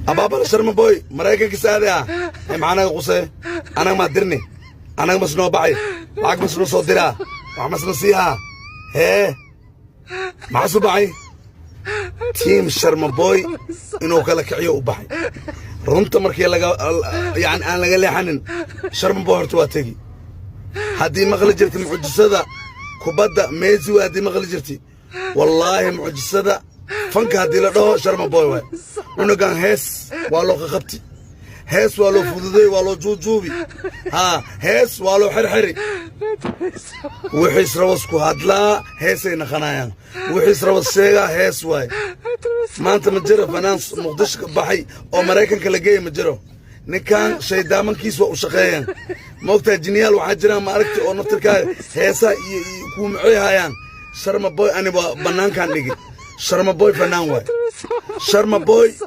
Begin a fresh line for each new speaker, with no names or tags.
Abaabala Sharma Boy Maraykanka saade ah ee maxaa naga qusee? Anaga maa dirni? Anaga masnoo baxay? Lacag masnoo soo diraa? Wax masna siihaa? Hee, maxaasu baxay? Team Sharma Boy inuu kala kiciyo u baxay. Runta markii laga yani aan laga leexanin, Sharma Boy horta waa tegi. Haddii maqli jirta mucjisada kubadda Messi waa, haddii maqli jirti, wallaahi mucjisada fanka haddii la dhaho, Sharma Boy waay. Cunugan hees waa loo qaqabti, hees waa loo fududay, waa loo juujuubi, haa, hees waa loo xerxeri. Wixiis rabas ku hadlaa, heesay naqanayaan. Wixiis rabas sheegaa, hees waay. Maanta ma jiro fanaan Muqdisho ka baxay oo Maraykanka la geeya, ma jiro. Ninkan shaydaamankiis waa u shaqeeyaan. Ma ogtahay, jiniyaal waxaa jiraan, ma aragti, oo naftirkaaga heesaha iyo kuu macoy hayaan. Sharma Boy ani waa bannaankaan dhigi. Sharma Boy fanaan waay. Sharma Boy.